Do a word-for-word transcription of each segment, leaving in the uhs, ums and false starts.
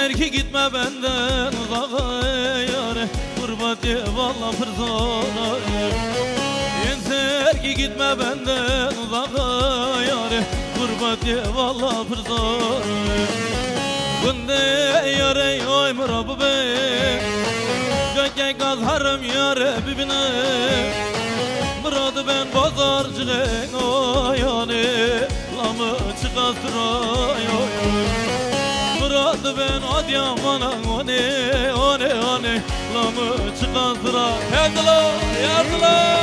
Yeter ki gitme benden uzağa yare, gurbet ye valla pir zor. Yeter ki gitme benden uzağa yare, gurbet ye valla pir zor. Gundê yare oy mira bibe, geke gaz herim yare bibine. Mira dibin bazarcixê oyane. Lamı çıkastıra yo yo. Murad ben Adıyaman'a one one one. Lamı çıkastıra. Hevdila, yardıla.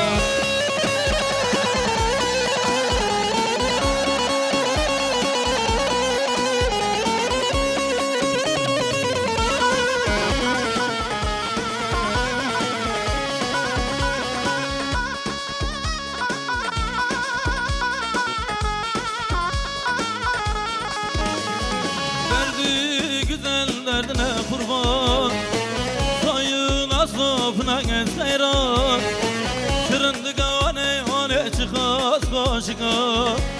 Derdi güzel derdine kurban, sayın asafına genç hayran. Şırındık ane ane çıkaz koşuka,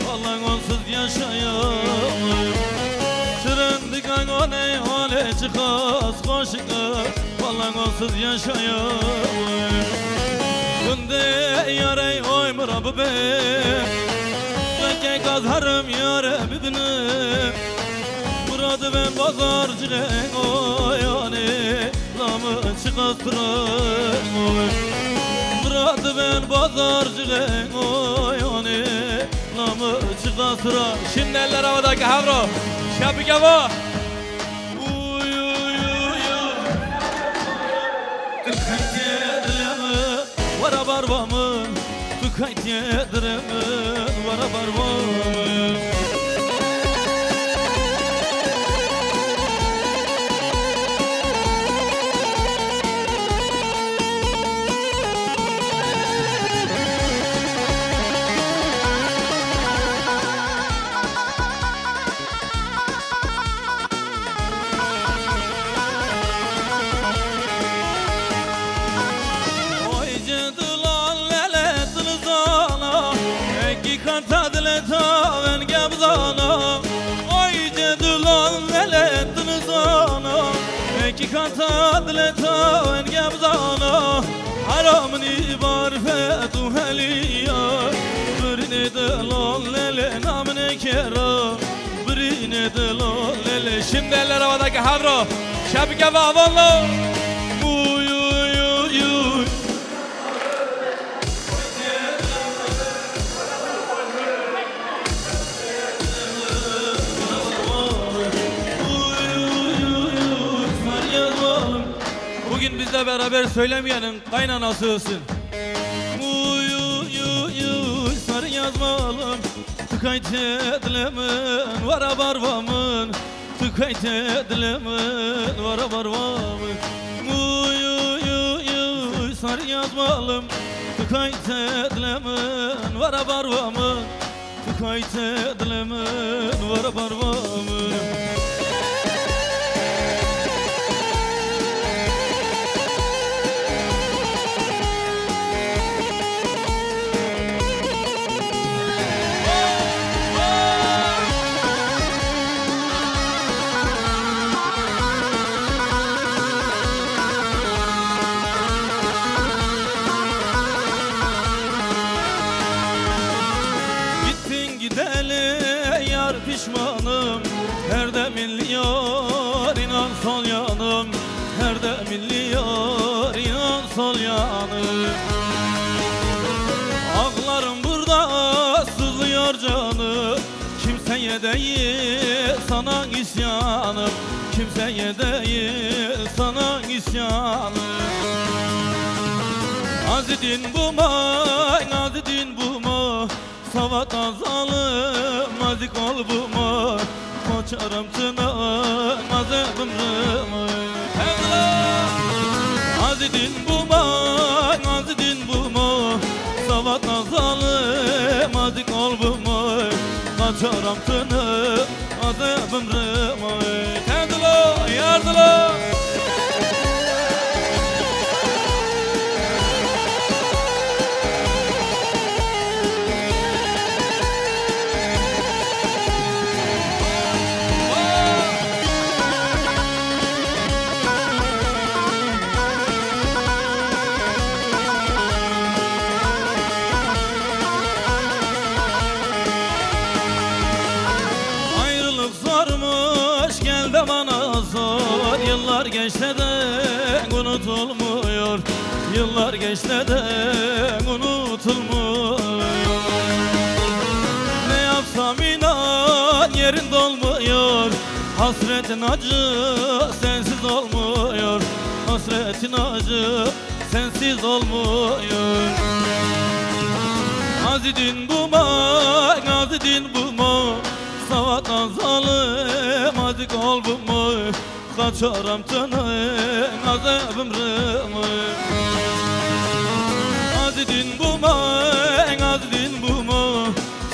vallahi onsuz yaşayamam. Şırındık ane ane çıkaz koşuka. Vallahi onsuz yaşayamam. Gundê yare oy mira bibe. Geke gaz herim yare bibine. Murad ben bazarcixê oyane. Lamı çıkastıra oy. Murad ben bazarcixê oyane. Lamı çıkastıra. Şimdi eller havada ki havro. Şapika va. Uy, uy, uy, uy. Tu kaytê dilê min, were barva min. Tu kaytê dilê min, were barva min. Oy cedilan lele dilzana, eki karta dile taven gebzana. Oy cedilan lele dilzana, eki karta dile taven gebzana. Haramni marifet û heliya, birînê dilan lele namine kera. Birînê dilan lele. Şimdi eller havada ki havro. Şapika va avanlo. Uy, uy, uy, uy. Bugün bizle beraber söylemeyenin kaynanası ölsün. Uy, uy, uy, uy, sarı yazmalım. Tu kaytê dilê min, were barva min. Tu kaytê dilê min, were barva min. Uy, uy, uy, uy, sarı yazmalım. Tu kaytê dilê min, were barva min. Tu kaytê dilê min, were barva min. Gittin gideli yar pişmanım, her de milli yar inan sol yanım, her de milli yar inan sol yanım. Ağlarım burada sızlıyor canım, kimseye değil sana isyanım, kimseye değil sana isyanım. Azidin buma, azidin buma. Savat azalı mazik ol buma, koçarım tına maze bımrıma. Azidin buma, azidin buma. Savat azalı mazik ol buma, koçarım tına maze bımrıma. Tendilo, yardilo. Yıllar geçse de unutulmuyor. Yıllar geçse de unutulmuyor. Ne yapsam inan yerin dolmuyor. Hasretin acı sensiz olmuyor. Hasretin acı sensiz olmuyor. Azî dîn bûma, azî dîn bûma. Sawata zalim azî kol bûma. Xaçaram tenê azê bimrim. Azî dîn bûma, azî dîn bûma.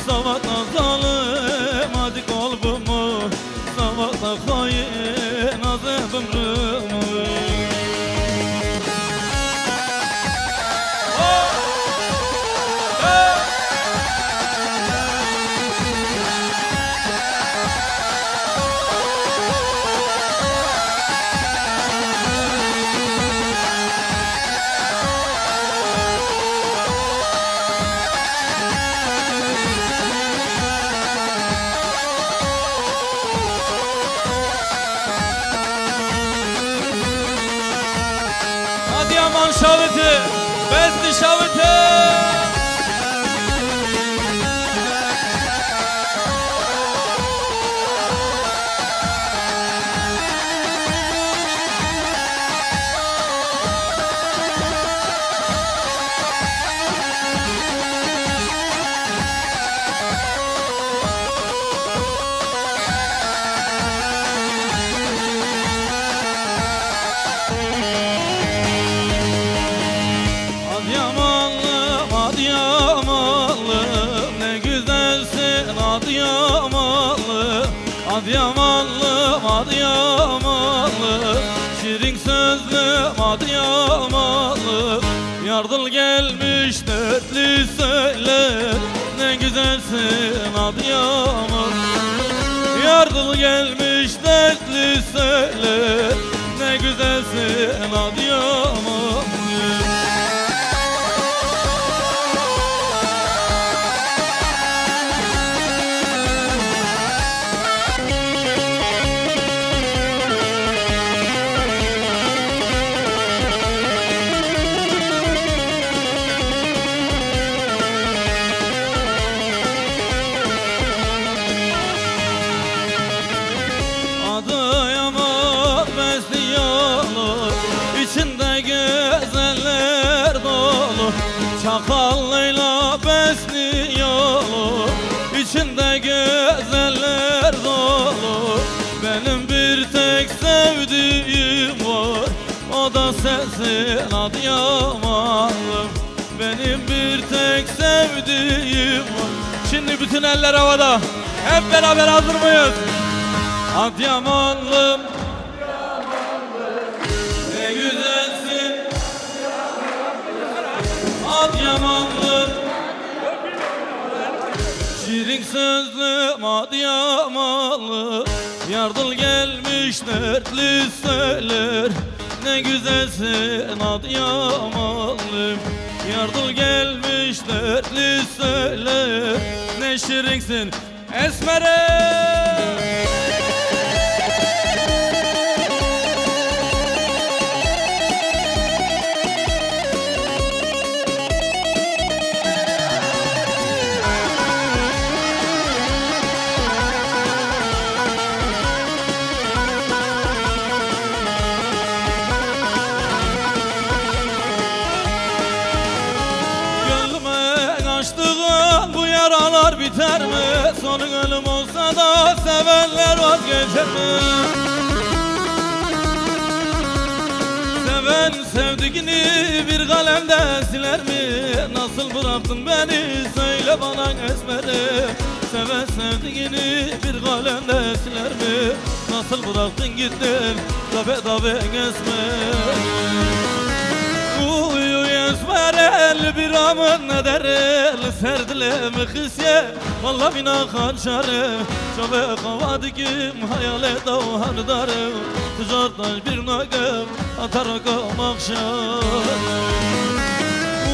Sawata zalim azî kol bûma. Sawata xayîn azê bimrim. Adiyaman şawiti, besti şawiti. Adıyamanlım, Adıyamanlım, ne güzelsin Adıyamanlım. Adıyamanlım, Adıyamanlım, şirin sözlüm Adıyamanlım. Yardım gelmiş dertli söyle, ne güzelsin Adıyaman. Yardım gelmiş dertli söyle, ne güzelsin Adıyaman. Adıyaman besli yolu, içinde güzeller dolu. Çakallıyla besli yolu, içinde güzeller dolu. Benim bir tek sevdiğim var, o da sensin Adıyamanlım. Benim bir tek sevdiğim var. Şimdi bütün eller havada. Hep beraber hazır mıyız? Adıyamanlım, ne güzelsin Adıyamanlım. Şirin sözlüm Adıyamanlım. Yardım gelmiş dertli söyler, ne güzelsin Adıyamanlım. Yardım gelmiş dertli söyler, ne şirinsin Esmerim. Gönlüme açtığın bu yaralar biter mi? Son ölüm olsa da sevenler vazgeçer mi? Seven sevdiğini bir kalemde siler mi? Nasıl bıraktın beni, söyle bana esmerim. Seven sevdiğini bir kalemde siler mi? Nasıl bıraktın gittin da bedava esmer? Uy, uy, esmer el bir amın ne der el, serdile mi xisiye? Valla mina xançarım, çabe xava dikim, hayale daw handarım. Ticartan bir nakem, atar akam akşam.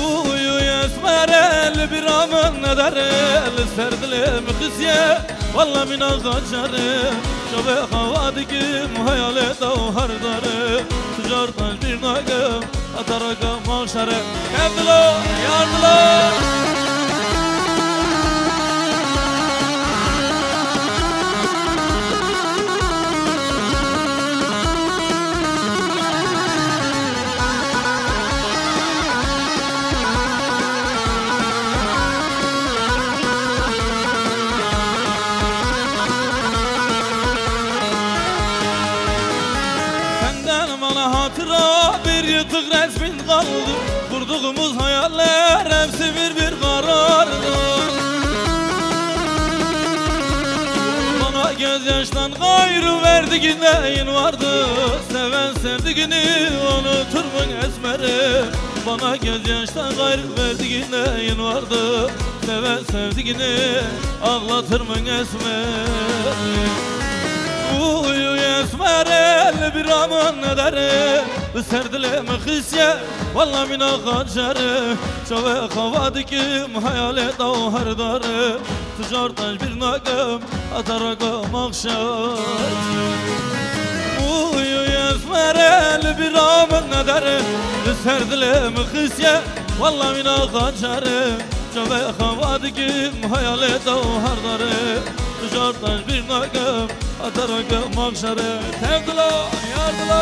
Uy, uy, esmer el bir amın ne der el, serdile mi xisiye? Valla mina xançarım, çabe xava dikim, hayale daw handarım. Taraka mahşere. Evdilo, yardılo. Senden bana hatıra bir yırtık resmin kaldı. Kurduğumuz hayaller hepsi bir bir karardı. Bana gözyaştan gayrı verdiğin neyin vardı? Seven sevdiğini unutur mu esmerim? Bana gözyaştan gayrı verdiğin neyin vardı? Seven sevdiğini ağlatır mı esmerim? Uyu esmer el bir aman ne derim? Bi ser dilê min xisiye, walla mîna xancere. Çavê xewa dikim, heyalê daw her dare. Tijar taş bir nakem, ataraka maxşer. Uyu esmere li bira min nedere. Li ser dilê min xisiye, walla mîna xancere. Çavê xewa dikim, heyalê daw her dare. Tijar taş bir nakem, ataraka maxşere. Tevdila, yardila.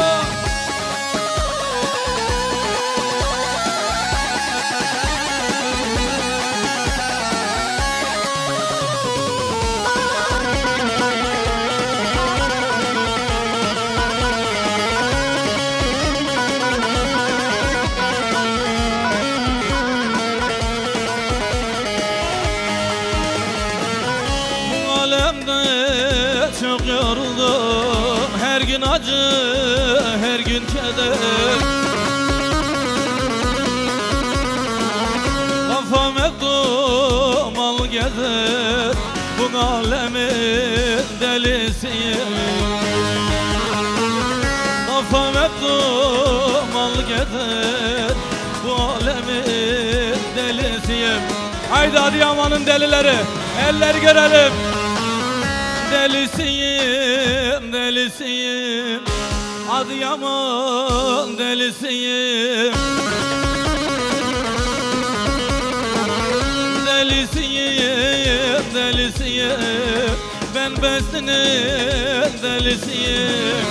Bu alemde çok yoruldum. Her gün acı, her gün keder. Kafam hep dumanlı gezer. Bu alemin delisiyim. Kafam hep dumanlı gezer. Bu alemin delisiyim. Haydi Adıyaman'ın delileri, elleri görelim. Delisiyim, delisiyim. Adıyaman delisiyim. Delisiyim, delisiyim. Ben bestinin delisiyim.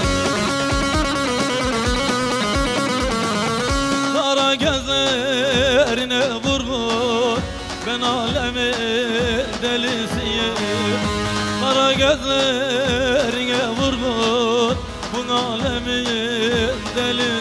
Kara gözlerine vurgun. Ben alemin delisiyim. Kara gözlerine vurgun. Bu alemin delisiyim.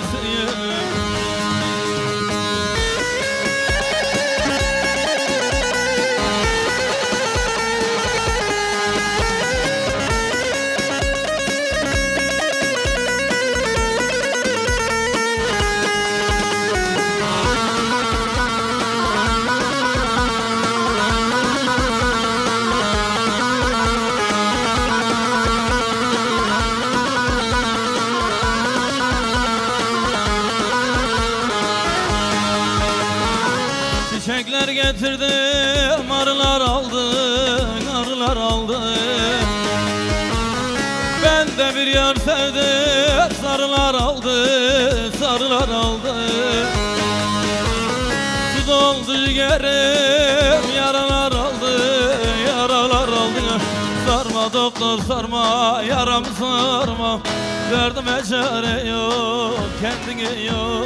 Çiçekler getirdim, arılar aldı, arılar aldı. Ben de bir yar sevdim, sarılar aldı, sarılar aldı. Su doldu ciğerim, yaralar aldı, yaralar aldı. Sarma doktor, sarma, yaramı sarma. Derdime çare yok, kendini yor.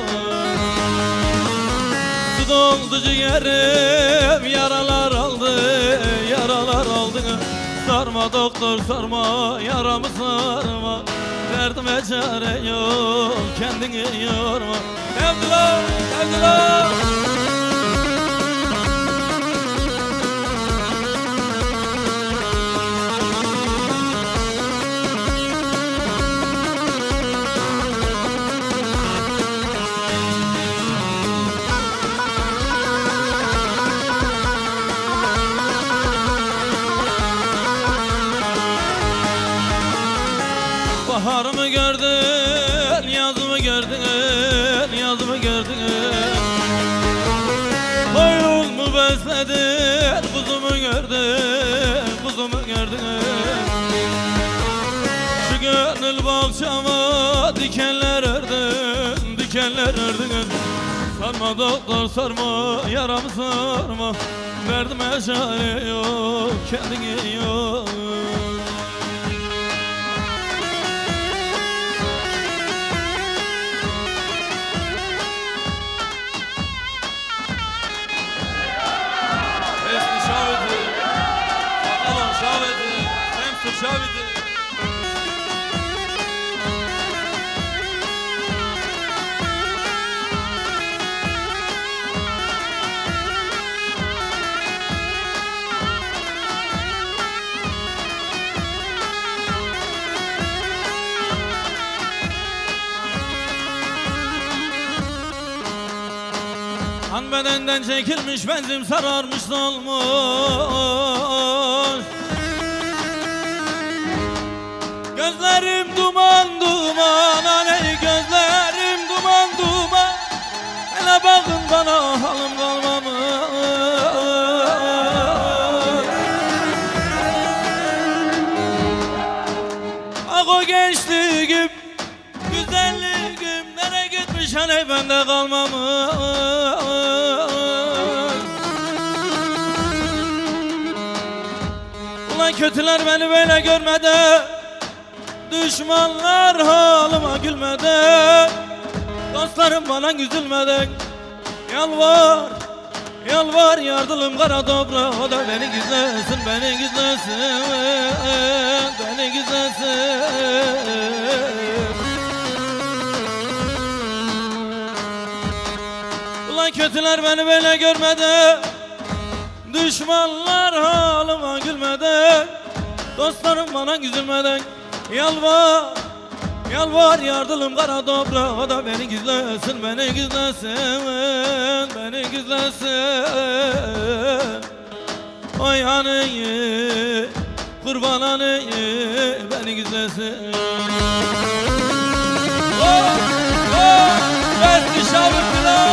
Su doldu ciğerim, yaralar aldı, yaralar aldı. Sarma doktor, sarma, yaramı sarma. Derdime çare yok, kendini yorma. Evdila, evdila. Baharımı gördün, yazımı gördün, yazımı gördün. Koyun mu besledin, kuzumu gördün, kuzumu gördün. Şu gönül bahçama dikenler ördün, dikenler ördün. Doktor sorma, yaramı sorma, derdime çare yok, kendin iyi yok. Hesni şavidi, Sakalon şavidi, Semsur şavidi. Han bedenden çekilmiş, benzin sararmış, solmuş. Gözlerim duman duman, aney, gözlerim duman duman. Hele bakın bana, halim kalmamış. Ah, o gençliğim, güzelliğim nereye gitmiş, hani bende kalmamış. Ulan kötüler beni böyle görmedi, düşmanlar halıma gülmedi, dostlarım bana üzülmedi. Yalvar, yalvar yardılım kara toprağa da beni gizlesin, beni gizlesin, beni gizlesin. Ulan kötüler beni böyle görmedi, düşmanlar halıma gülmedi, dostlarım bana üzülmedi. Yalvar, yalvar yardılım kara toprağa da beni gizlesin, beni gizlesin, beni gizlesin. Oy aney, kurban aney, beni gizlesin. Oh, oh, ben dışarı kral.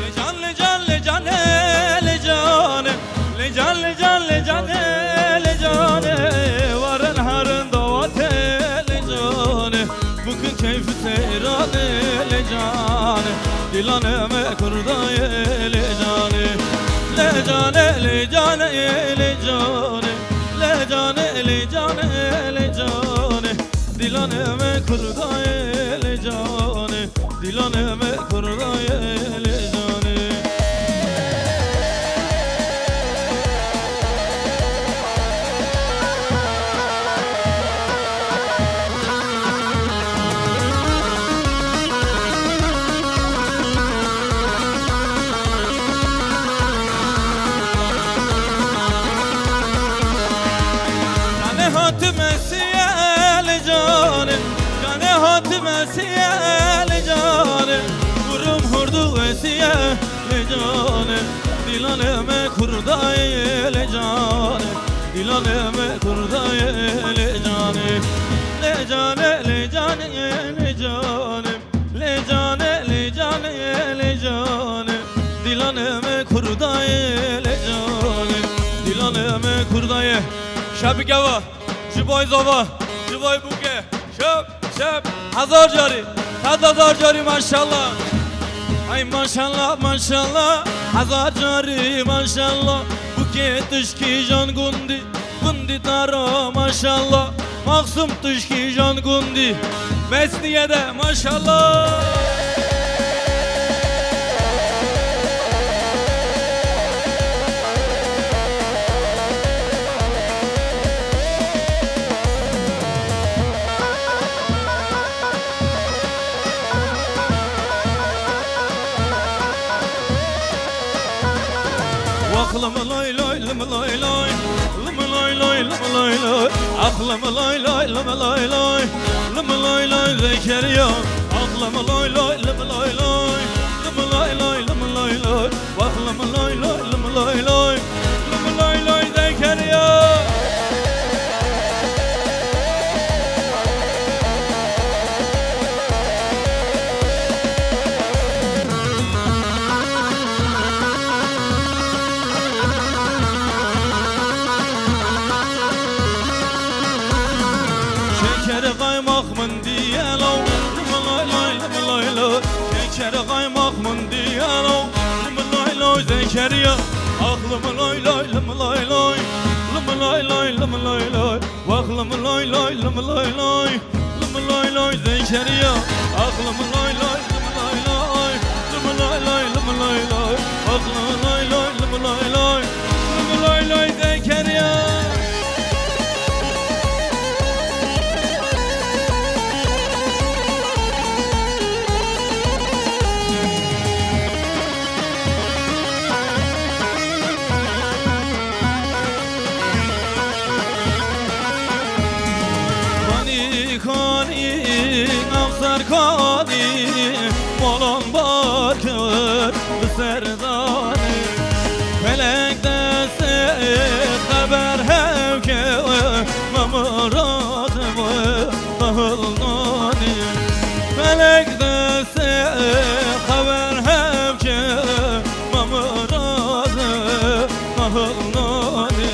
Lê can, lê can, lê can, e, lê can, e. Lê can, lê can, lê can, e, lê can, e. Warin harin dawate, lê can, e. Bikin keyf seyranê, lê can, e. Dîlanê me Kurda ye, lê can, e. Lê can, e, lê can, e, lê can, e. Lê can, e, lê can, e, lê can, e. Dîlanê me Kurda ye, lê can, e. Dîlanê me Kurda ye, lê can, e. Canê hatime siye lê can, e. Canê hatime siye lê can, e. Kurum hurdu esiye lê can, e. Dîlanê me Kurda ye, lê can, e. Dîlanê me Kurda ye, lê can, e. Lê can, e, lê can, e, lê can, e. Lê can, e, lê can, e, lê can, e. Dîlanê me Kurda ye, lê can, e. Dîlanê me Kurda ye. Şebike va, ji boy zava, ji boy buke. Şeb, şeb, hezar carî, sed hezar carî maşallah. Ay maşallah, maşallah, hezar carî maşallah. Buke tişkî jan gundî, gundî dara maşallah. Maxsum tişkî jan gundî, Mesniye de maşallah. Lım lay lay, lım lay lay, lım lay lay, lım lay lay. Ah lım lay lay, lım lay lay, lım lay lay Zekeriya. Ah lım lay lay, lım lay lay, lım lay lay, lım lay lay. Vah lım lay lay, lım lay lay, lım lay lay Zekeriya. Şeker qaymaq min diye law, lım lay lay, lım lay lay. Şeker qaymaq min diye law, lım lay lay Zekeriya. Ah lım lay lay, lım lay lay, lım lay lay, lım lay lay. Vah lım lay lay, lım lay lay, lım lay lay Zekeriya. Ah lım lay lay, lım lay lay, lım lay lay, lım lay lay. Vah lım lay lay, lım lay lay, lım lay lay Zekeriya. Kanî, kanî, nav ser kanî, malan bar kir bi serdanê. Felek destê xeber hev kir, me mirad bi qehil nanî. Felek destê xeber hev kir, me mirad bi qehil nanî.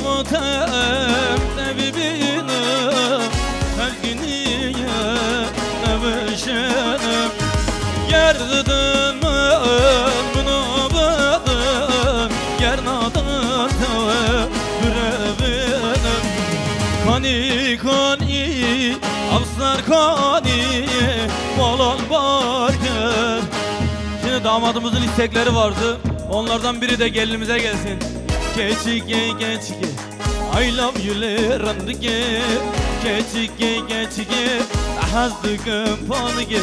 Şamotem te bibînim, her günüye nebişenim. Ger didin min, min abidin, ger nadin te birevînim. Kanî, kanî, avsar kanî, malan bar kir. Şimdi damadımızın istekleri vardı. Onlardan biri de gelinimize gelsin. Keçike, keçike. I love you lê rindikê. Keçikê, keçikê, hez dikim panikê.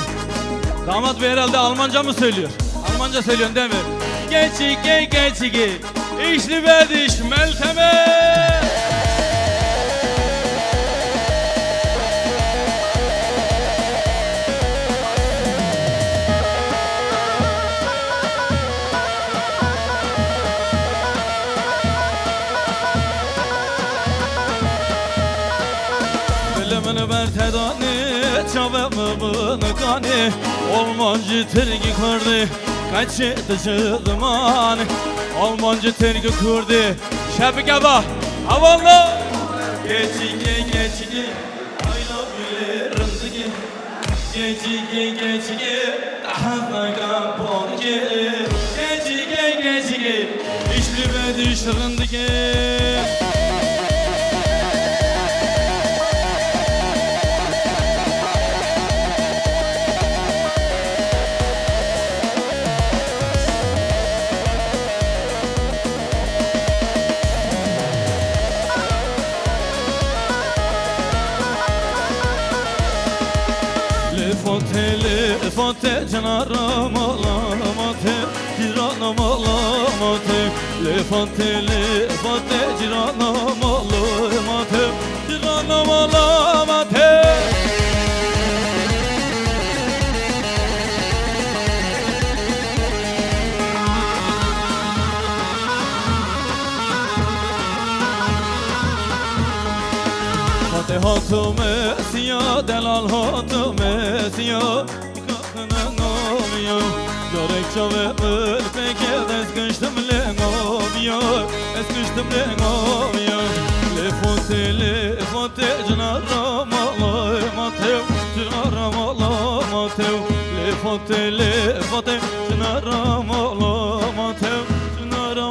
Damat bey herhalde Almanca mı söylüyor? Almanca söylüyorsun değil mi? Keçikê, keçikê, ich liebe dich, Melteme. Dilê min ber te danê, çavê min bin kanê. Almancî, tirkî, kurdî, keçê dişi zimanê. Almancî, tirkî, kurdî, şebike va, hevalno. Keçikê, keçikê, I love you lê rindikê. Keçikê, keçikê, tehezeke panikê. Keçikê, keçikê, ich liebe dich rindikê. Lê Fatê, lê Fatê, cina ra mala ma tê, cîrana mala ma tê. Lê Fatê, lê Fatê, cîrana mala ma tê, cîrana mala ma tê. Fatê hatime siya, delal hatime siya, kaxine naviya. Carek çavê min pêke, ez kiştim lê naviya, ez kiştim lê naviya. Lê Fatê, lê Fatê, cina ra mala ma tê, cina ra mala ma tê. Lê Fatê, lê Fatê, cina ra mala ma tê, cina ra.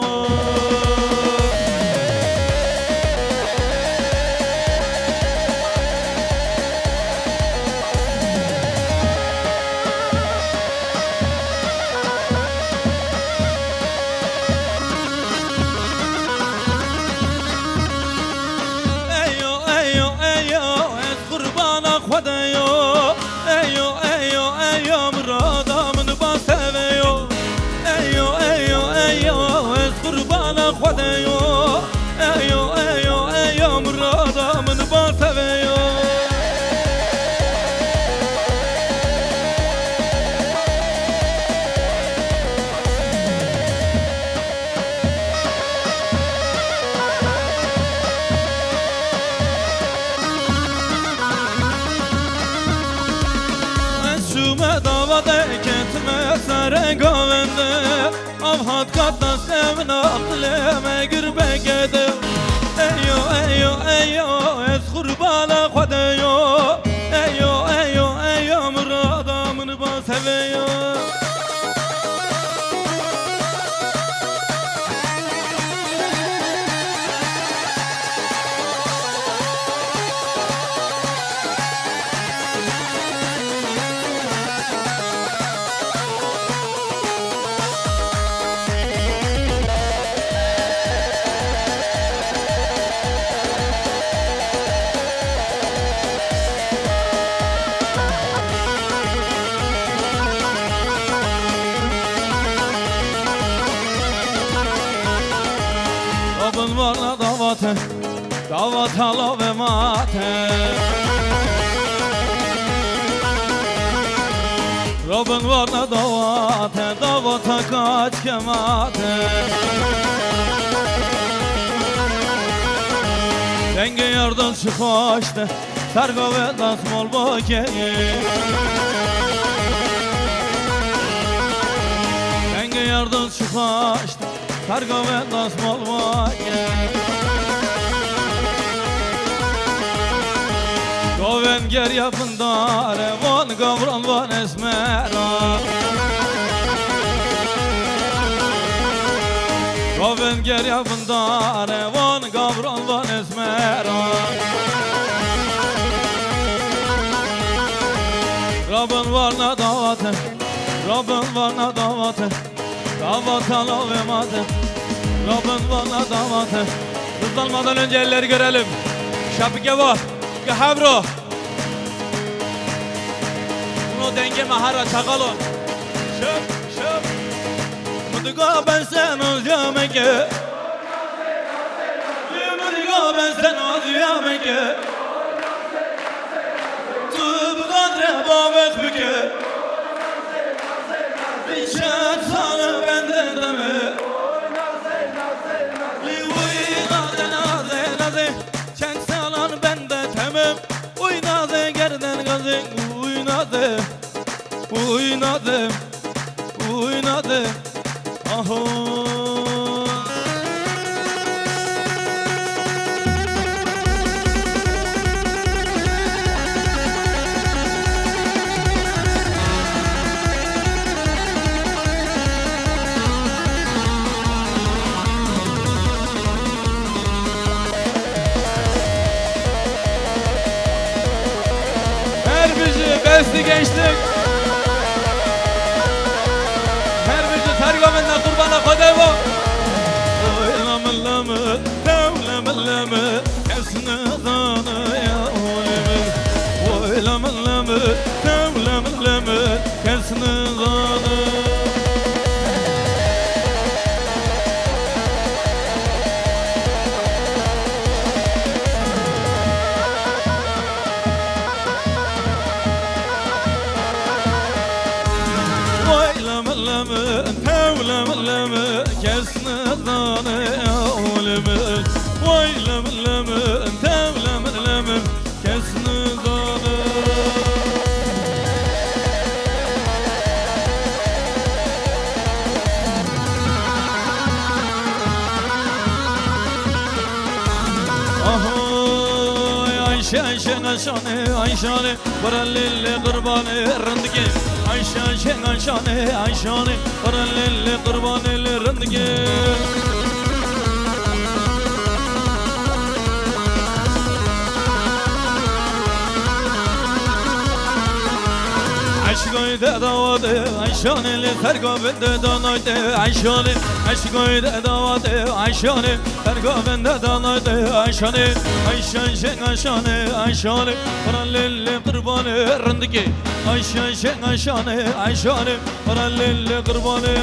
Me dawa de ketime sere govende. Av hat kat destê min, aqilê me gir begede. Eyo, eyo, eyo, ez qurbana xwe de yo. Eyo, eyo, eyo, murada min ba seve yo. Robin varna davate, davat halave mate. Robin varna davate, davata kaç kemate. Denge yardan çıkıştı. Sergove destmal bake. Denge yardan çıkıştı. Sergove destmal bake. Goven geriya pindare, van gavran van esmera. Goven geriya pindare, van gavran van esmera. Rabin varna davate, Rabin varna davate, davata lave mate. Rabin varna davate. Hızlanmadan önce elleri görelim. Şapike var. Gehevro. Bunu denge mahara çakalo. Şöp, şöp. Mudiga ben sen olacağım ki. Mudiga ben sen olacağım ki. Tu bu kadre bavek bike. Çend sala bende deme. Li uy naze, naze, naze. Çend salan bende temem. Uy naze gerden gaze. Uy naze. Uy naze. Uy naze. Aho. Her bijî, besti gençlik. Her bijî, serga min de qurbana Xwedê bo. Oy lamil lamil, tew lamil lamil, kes nizane ya oy min. Oy lamil lamil, tew lamil lamil, kes nizane. Vay lemir lemir, tev lemir lemir, kes nizane olim. Vay lemir lemir, tev lemir lemir, kes nizane. Ahoy Ayşe, Ayşe, Ayşane, Ayşane, were lê lê qurbanê rindikê. Ayşe, Ayşe, Ayşane, Ayşane, were lê lê qurbanê lê rindikê. Eşqoy de dawate, Ayşane lê serga bende danayte, Ayşane, eşqoy de dawate, Ayşane. Serga bende danayte Ayşane, Ayşe, Ayşe, Ayşane, Ayşane. Para lê lê qurbanê rindikê. Ayşe, Ayşe, Ayşane, Ayşane. Para lê lê qurbanê.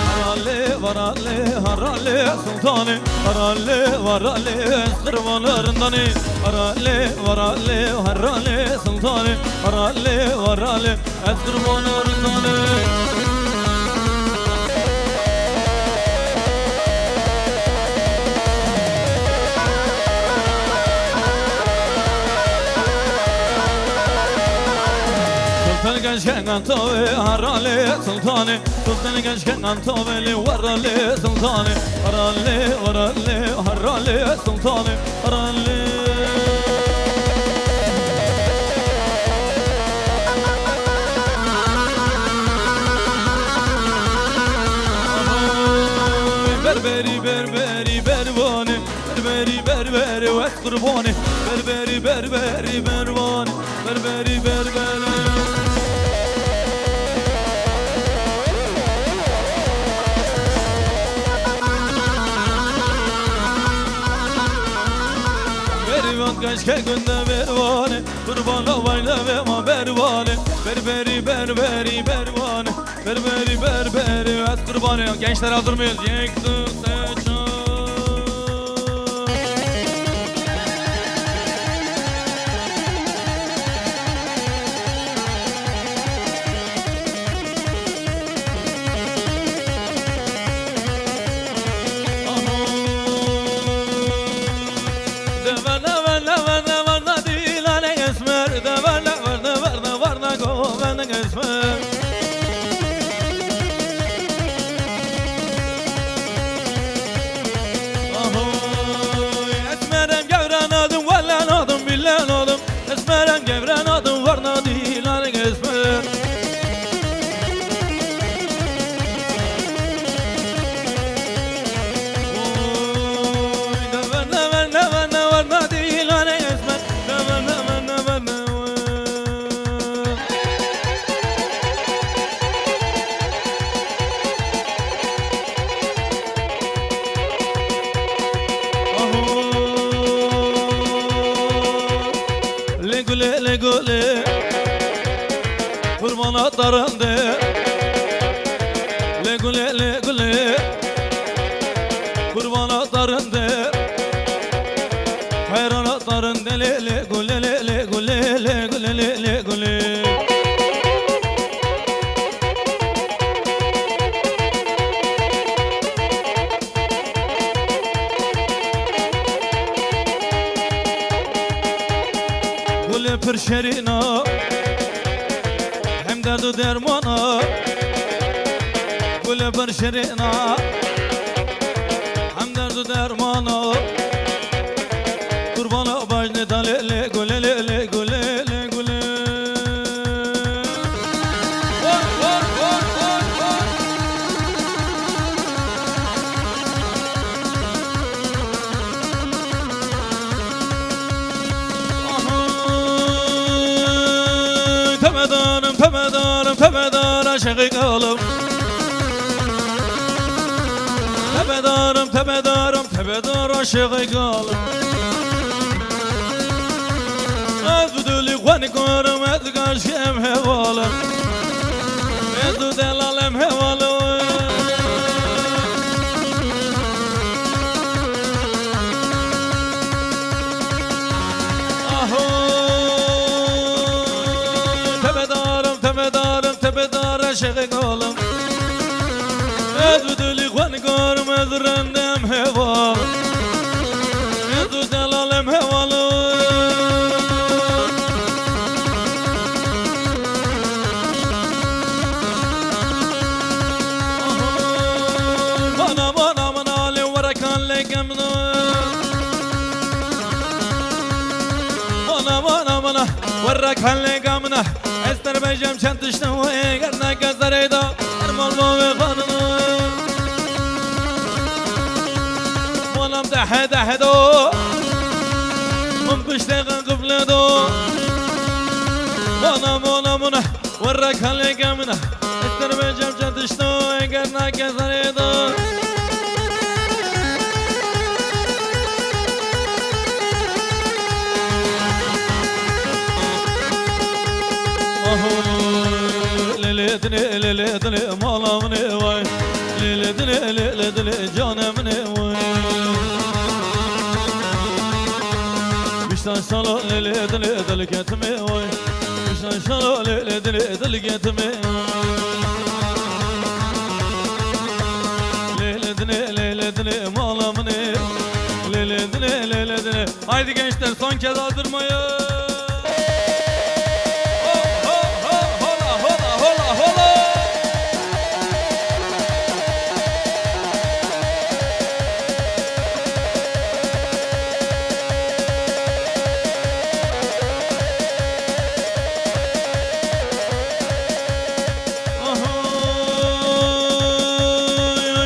Harale, varale, harale, sultane. Harale, varale, ez qirvana rindane. Harale, varale, harale, sultane. Harale, Ez qurban û rizanê. Sultan genç kengan tavê haralê sultanê. Sultan genç kengan tavê lê waralê sultanê. Haralê, waralê, haralê sultanê. Haralê. Berberî, berberî, bervanê. Berberî, berberê, wet qurbanê. Berberî, berberî, bervanê. Berberî, berberê. Berîvan keşke günde bervanê. Qurbana vayne ve ma bervanê. Berberî, berberî, bervanê. Berberî, berberî, ez qurbanê. Gençler, hazır mıyız? Yek, du, se, çar. Aha. Devana, vana, vana, vana, dilane esmer. Devana, vana, vana, vana, govana esmer. Ahoy, esmerem gevran adım, wallan adım, billan adım. Esmerem gevran adım, varna dilan esmer. Oy, never, never, never, never, na dilan esmer. Never, never, never, never. Aho. Lê gulê, lê gulê. Qurbana tarinde. Lê gulê, lê gulê. Qurbana tarinde. Heyrana tarinde, lê, lê, gulê, lê, lê, gulê, lê, gulê, lê, lê, gulê. Gulê pir şerîna, hem derd û dermana. Gulê pir şerîna, hem derd û dermana. Qurbana bajnê da lê lê gulê lê lê gulê lê gulê. Vur, vur, vur, vur, vur. Aha. Temedarım, temedarım, temedar aşığı kalım. Temedarım, temedarım, temedar aşığı kalım. Ez dilî xwe nikarim, ez gaşkem hevalim. Ez û delalem hevalim. Aho, tebedarim, tebedarim, tebedar eşeğe galim. Ez bi dilî xwe nikarim, ez rindem heval. Ez û delalem hevalim. Mana, mana, mana, lê were kan lê gemna. Mana, mana, mana, were kan lê gemna. Ez ter bêjim çend tiştin wê, ger neke serê da, her mal ma wê xanina. Manam dehe dehe do, min piştê qifle do. Mana, mana, mana, were kan lê gemna. Ez ter bêjim çend tiştin wê, ger neke serê da. Aho, lê lê dinê, lê lê dinê, mala min ê way. Lê lê dinê, lê lê dinê, canê min ê way. Bîştan sala lê lê dinê, dilketim ê way. Bîştan Çalo lê lê dilê dil getime. Lê lê dilê, lê lê dilê mala min ê. Lê lê dilê, lê lê dilê. Haydi gençler, son kez hazır mıyız? Ho, ho, ho, hola, hola, hola, hola. Aha.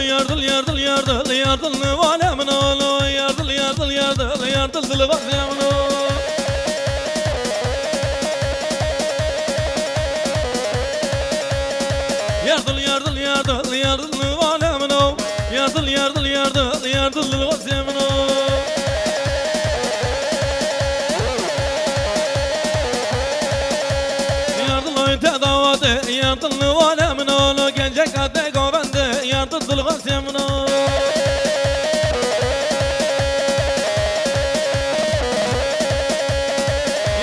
Yardım, yardım, yardım, yardım, vale min olo. Yardım, yardım, yardım, yardım, dilbaz ya min olo. Yardım, yardım, yardım, yardım, vale min olo. Yardım, yardım, yardım, yardım, dilbaz ya min olo. Yardım, ay te davate, yardım, vale min olo. Gelecek ate govende, yardım, dilbaz ya min olo.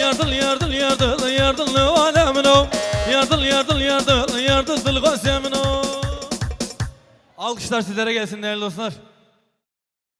Yardım, yardım, yardım, yardım, vale min olo. Yardım, yardım, yardım, yardım, dilbaz ya min olo. Alkışlar sizlere gelsin değerli dostlar.